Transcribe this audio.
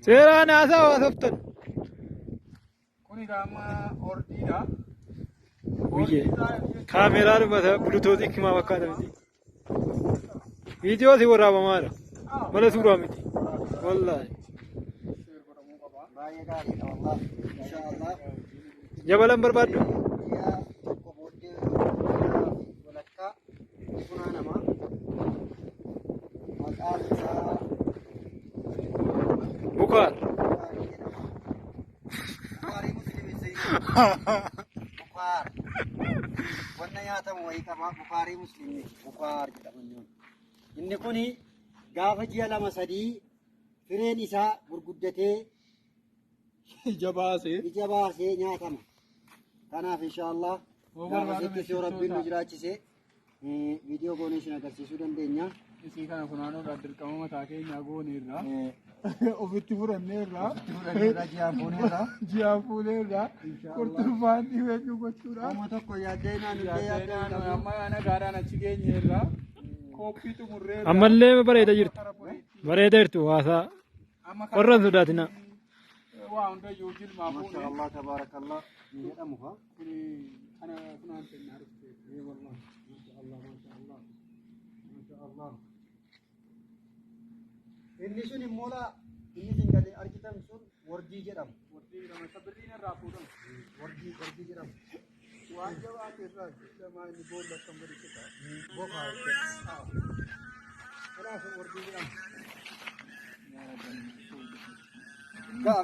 Seeraan haasaa haasoftan. Kuni gaama ordiidha. Biyyee. Kaameeraa dhuma bulutoozii himaa fakkaata miti. Viidiyoo si waraabamaadha. Mala suuraa miti. Wallaahi. Baay'ee gaariidha wallahi. Inshaallah. Jabalan barbaaddu. Ji'a tokko booddee walakkaa ni funaanama. Maqaan isaa Bukaar. Bukaarii jedhama. Bukaarii Musliim Bukaar. Wanna nyaatamu wayii qaba. Bukaarii Musliim Bukaar jedhama inni kun. Inni kuni gaafa ji'a 2 3 fireen isaa gurguddatee Ija baasee. Ija baasee nyaatama. Kanaaf inshaallah Yoo gaafa barbaadame sitti yoo rabbiin nu shittoota. jiraachise viidiyoo goonee isin agarsiisuu dandeenya. Isii kana funaanuudhaaf dirqama mataa keenyaa gooneerra. Ofitti fudhanneerra. Fudhanneerra ji'aan fuuneerra. Ji'aan fuuneerra. Inshaallah. Qurxummaan dhibeechuu gochuudha. Amma tokko yaaddee naan illee yaaddee hin qabnu. Amma nagaadhaan achi geenyeerra. Qophii xumurreerra. Ammallee bareeda jirtu. Kara boriitti. Bareeda jirtu haasaa. Amma Qorra hin sodaatinaa. Waa hundayyuu jilmaa Masha fuune. Allah tabaarakallah ni jedhamu haa. Kuni kana funaante naa dhufte. Ee wallah. Masha Allah masha Allah. Masha Allah. Inni sun immoo laa inni isin gadi argitan sun wardii jedhama. Wardii jedhama. Isa birriin irraa fuudhamu. Wardii jedhama. Waan jabaate irraa jedhamaa inni boolla akkam gadi citaa. Bokaa jechuudha. Kanaaf wardii jedhama. Ga'a.